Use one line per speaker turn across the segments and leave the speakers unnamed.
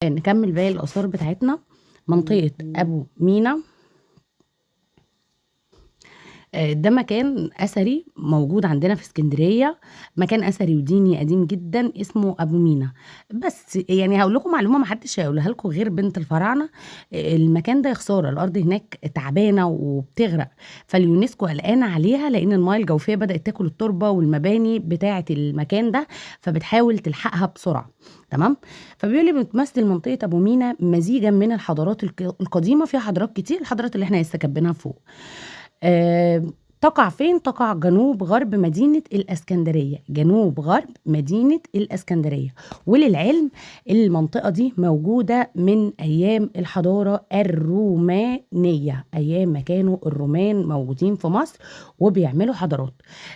نكمل باقي الآثار بتاعتنا. منطقة أبو مينا، ده مكان أثري موجود عندنا في اسكندرية، مكان أثري وديني قديم جدا اسمه أبو مينا. بس يعني هقول لكم معلومة ما حدش هيقولها لكم غير بنت الفراعنة، المكان ده يا خسارة الأرض هناك تعبانة وبتغرق، فاليونسكو قلقانة عليها لأن المياه الجوفية بدأت تاكل التربة والمباني بتاعة المكان ده، فبتحاول تلحقها بسرعة. تمام. فبيقول لي بتمثل منطقة أبو مينا مزيجا من الحضارات القديمة، فيها حضارات كتير، الحضارات اللي احنا لسه كاتبينها فوق. تقع فين؟ تقع جنوب غرب مدينة الإسكندرية، جنوب غرب مدينة الإسكندرية. وللعلم المنطقة دي موجودة من أيام الحضارة الرومانية، أيام ما كانوا الرومان موجودين في مصر وبيعملوا حضارات.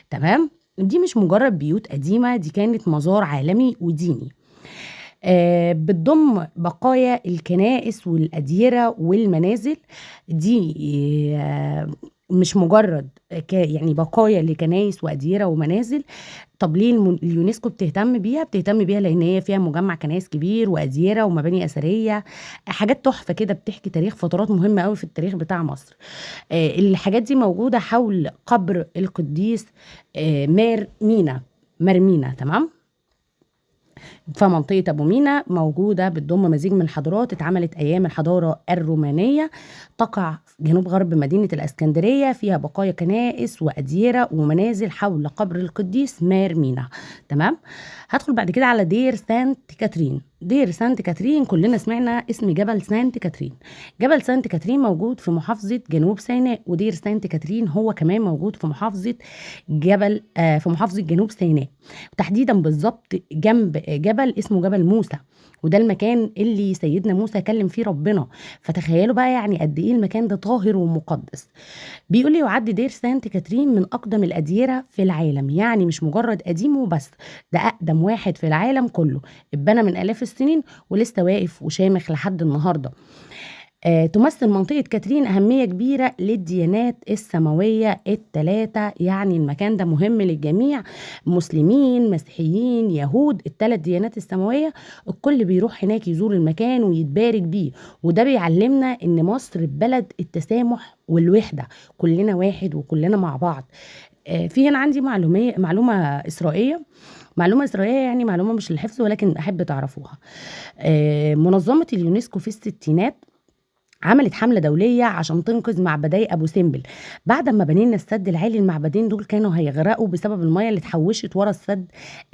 تمام. دي مش مجرد بيوت قديمة، دي كانت مزار عالمي وديني. بتضم بقايا الكنائس والأديرة والمنازل. دي مش مجرد يعني بقايا لكنايس وأديرة ومنازل. طب ليه اليونسكو بتهتم بيها؟ بتهتم بيها لأن هي فيها مجمع كنايس كبير وأديرة ومباني أثرية، حاجات تحفة كده بتحكي تاريخ فترات مهمة قوي في التاريخ بتاع مصر. الحاجات دي موجودة حول قبر القديس مار مينا، مرمينا. تمام. فمنطقة أبو مينا موجودة بتضم مزيج من الحضارات اتعملت أيام الحضارة الرومانية، تقع جنوب غرب مدينة الإسكندرية، فيها بقايا كنائس وأديرة ومنازل حول قبر القديس مار مينا. تمام. هدخل بعد كده على دير سانت كاترين. دير سانت كاترين كلنا سمعنا اسم جبل سانت كاترين. جبل سانت كاترين موجود في محافظة جنوب سيناء، ودير سانت كاترين هو كمان موجود في محافظة جبل في محافظة جنوب سيناء، تحديدا بالظبط جنب جبل اسمه جبل موسى، وده المكان اللي سيدنا موسى كلم فيه ربنا. فتخيلوا بقى يعني قد ايه المكان ده طاهر ومقدس. بيقول لي يعد دير سانت كاترين من اقدم الاديره في العالم، يعني مش مجرد قديم وبس، ده اقدم واحد في العالم كله، اتبنى من الاف السنين ولسه واقف وشامخ لحد النهارده. تمثل منطقة كاترين أهمية كبيرة للديانات السماوية الثلاثة، يعني المكان ده مهم للجميع، مسلمين مسيحيين يهود، الثلاث ديانات السماوية الكل بيروح هناك يزور المكان ويتبارك بيه. وده بيعلمنا إن مصر بلد التسامح والوحدة، كلنا واحد وكلنا مع بعض. في هنا عندي معلومة إسرائيلية، معلومة إسرائيلية يعني معلومة مش للحفظ ولكن أحب تعرفوها. منظمة اليونسكو في الستينات عملت حملة دولية عشان تنقذ معبدي أبو سمبل. بعد ما بنينا السد العالي المعبدين دول كانوا هيغرقوا بسبب المية اللي اتحوشت ورا السد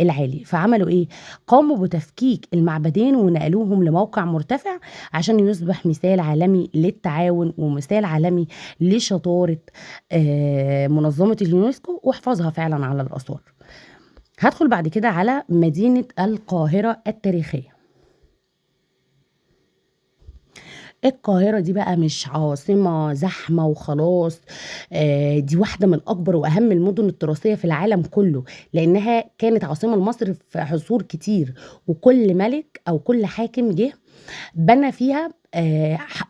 العالي، فعملوا إيه؟ قاموا بتفكيك المعبدين ونقلوهم لموقع مرتفع عشان يصبح مثال عالمي للتعاون ومثال عالمي لشطارة منظمة اليونسكو وحفاظها فعلا على الآثار. هدخل بعد كده على مدينة القاهرة التاريخية. القاهرة دي بقى مش عاصمة زحمة وخلاص، دي واحدة من أكبر وأهم المدن التراثية في العالم كله، لأنها كانت عاصمة لمصر في عصور كتير، وكل ملك أو كل حاكم جه بنى فيها،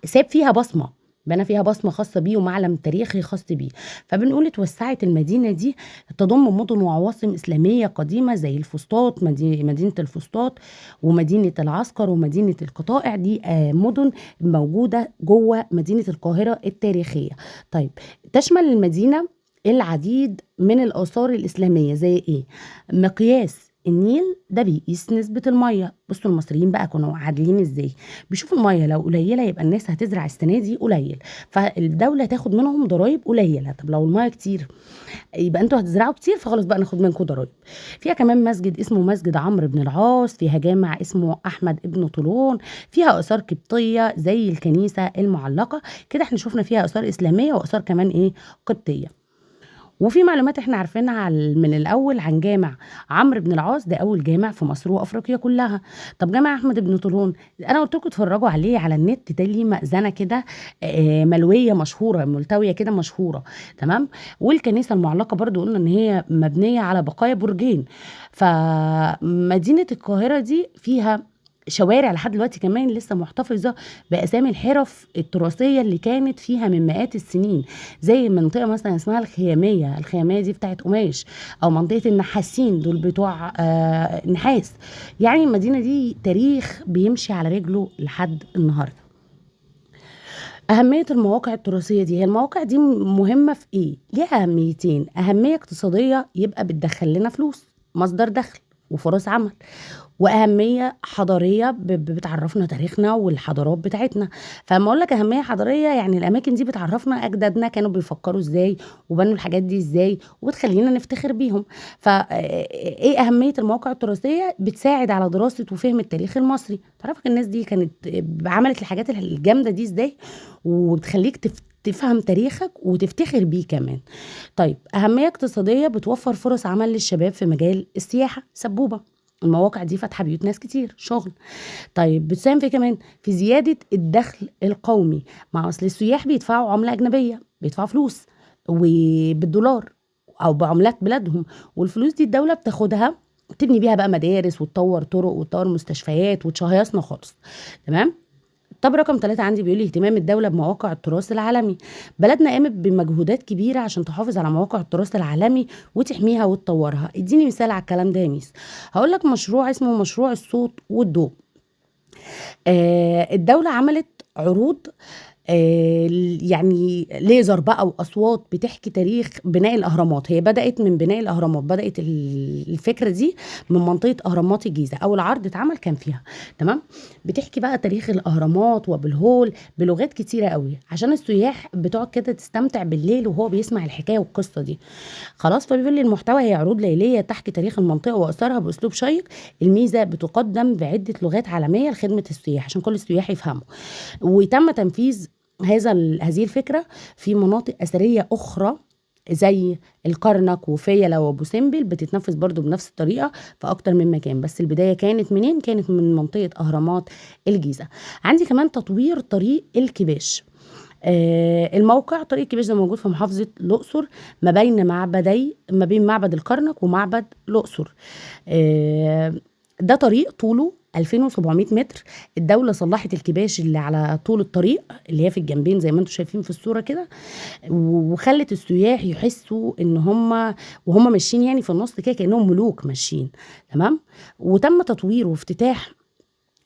ساب فيها بصمة، بنى فيها بصمة خاصة بيه ومعلم تاريخي خاص بيه. فبنقول اتوسعت المدينة دي تضم مدن وعواصم إسلامية قديمة زي الفسطاط، مدينة الفسطاط ومدينة العسكر ومدينة القطائع، دي مدن موجودة جوه مدينة القاهرة التاريخية. طيب تشمل المدينة العديد من الآثار الإسلامية زي إيه؟ مقياس النيل ده بيقيس نسبة المية. بصوا المصريين بقى كانوا عادلين ازاي، بيشوفوا المية لو قليلة يبقى الناس هتزرع السنة دي قليل، فالدولة تاخد منهم ضرايب قليلة. طب لو المية كتير يبقى انتوا هتزرعوا كتير، فخلاص بقى ناخد منكم ضرايب. فيها كمان مسجد اسمه مسجد عمرو بن العاص، فيها جامع اسمه أحمد ابن طولون، فيها آثار قبطية زي الكنيسة المعلقة. كده احنا شفنا فيها آثار إسلامية وآثار كمان ايه قبطية. وفي معلومات احنا عارفينها من الاول عن جامع عمرو بن العاص، ده اول جامع في مصر وافريقيا كلها. طب جامع احمد بن طولون انا قلت لكم اتفرجوا عليه على النت، ده ليه مأذنه كده، ملويه مشهوره، ملتويه كده مشهوره. تمام. والكنيسه المعلقه برضو قلنا ان هي مبنيه على بقايا برجين. فمدينه القاهره دي فيها شوارع لحد دلوقتي كمان لسه محتفظة بأسامي الحرف التراثية اللي كانت فيها من مئات السنين، زي منطقة مثلا اسمها الخيامية، الخيامية دي بتاعت قماش، أو منطقة النحاسين دول بتوع نحاس. يعني المدينة دي تاريخ بيمشي على رجله لحد النهاردة. أهمية المواقع التراثية دي، هي المواقع دي مهمة في إيه؟ ليها أهميتين، أهمية اقتصادية يبقى بتدخل لنا فلوس، مصدر دخل وفرص عمل، وأهمية حضارية بتعرفنا تاريخنا والحضارات بتاعتنا. فلما أقول لك أهمية حضارية يعني الأماكن دي بتعرفنا أجدادنا كانوا بيفكروا إزاي وبنوا الحاجات دي إزاي، وبتخلينا نفتخر بيهم. فإيه أهمية المواقع التراثية؟ بتساعد على دراسة وفهم التاريخ المصري، تعرفك الناس دي كانت عملت الحاجات الجامدة دي إزاي، وبتخليك تفهم تاريخك وتفتخر بيه كمان. طيب أهمية اقتصادية بتوفر فرص عمل للشباب في مجال السياحة، سبوبة المواقع دي فاتحة بيوت ناس كتير شغل. طيب بتساهم في كمان في زيادة الدخل القومي، مع أصل السياح بيدفعوا عملة أجنبية، بيدفعوا فلوس وبالدولار أو بعملات بلادهم، والفلوس دي الدولة بتاخدها تبني بيها بقى مدارس وتطور طرق وتطور مستشفيات وتشهيصنا خالص. تمام. طب رقم 3 عندي بيقول لي اهتمام الدولة بمواقع التراث العالمي. بلدنا قامت بمجهودات كبيرة عشان تحافظ على مواقع التراث العالمي وتحميها وتطورها. اديني مثال على الكلام ده يا ميس. هقول لك مشروع اسمه مشروع الصوت والضوء. الدولة عملت عروض يعني ليزر بقى واصوات بتحكي تاريخ بناء الاهرامات. هي بدات من بناء الاهرامات، بدات الفكرة دي من منطقة اهرامات الجيزة، اول عرض اتعمل كان فيها. تمام. بتحكي بقى تاريخ الاهرامات وابو الهول بلغات كتيرة قوي عشان السياح بتقعد كده تستمتع بالليل وهو بيسمع الحكاية والقصه دي. خلاص. فبيقول لي المحتوى هي عروض ليليه تحكي تاريخ المنطقة واثارها باسلوب شيق. الميزة بتقدم بعده لغات عالمية لخدمة السياح عشان كل السياح يفهموا. وتم تنفيذ هذه الفكرة في مناطق أثرية أخرى زي الكرنك وفيلة وأبو سمبل، بتتنفذ برضو بنفس الطريقة في أكتر من مكان، بس البداية كانت منين؟ كانت من منطقة أهرامات الجيزة. عندي كمان تطوير طريق الكباش. الموقع طريق الكباش ده موجود في محافظة الأقصر، ما بين ما بين معبد الكرنك ومعبد الأقصر. ده طريق طوله 2700 متر. الدولة صلحت الكباش اللي على طول الطريق اللي هي في الجنبين زي ما انتم شايفين في الصورة كده، وخلت السياح يحسوا ان هم وهم ماشيين يعني في النص كده كأنهم ملوك ماشيين. تمام. وتم تطوير وافتتاح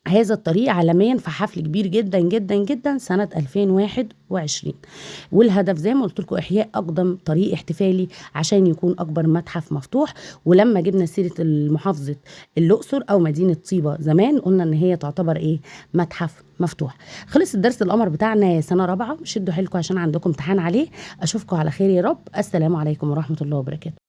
هذا الطريق عالميا في حفل كبير جدا جدا جدا سنة 2021. والهدف زي ما قلت لكم إحياء أقدم طريق احتفالي عشان يكون أكبر متحف مفتوح. ولما جبنا سيرة محافظة الأقصر أو مدينة طيبة زمان قلنا إن هي تعتبر إيه؟ متحف مفتوح. خلص الدرس القمر بتاعنا يا سنة رابعة، شدوا حيلكم عشان عندكم امتحان عليه. أشوفكم على خير يا رب. السلام عليكم ورحمة الله وبركاته.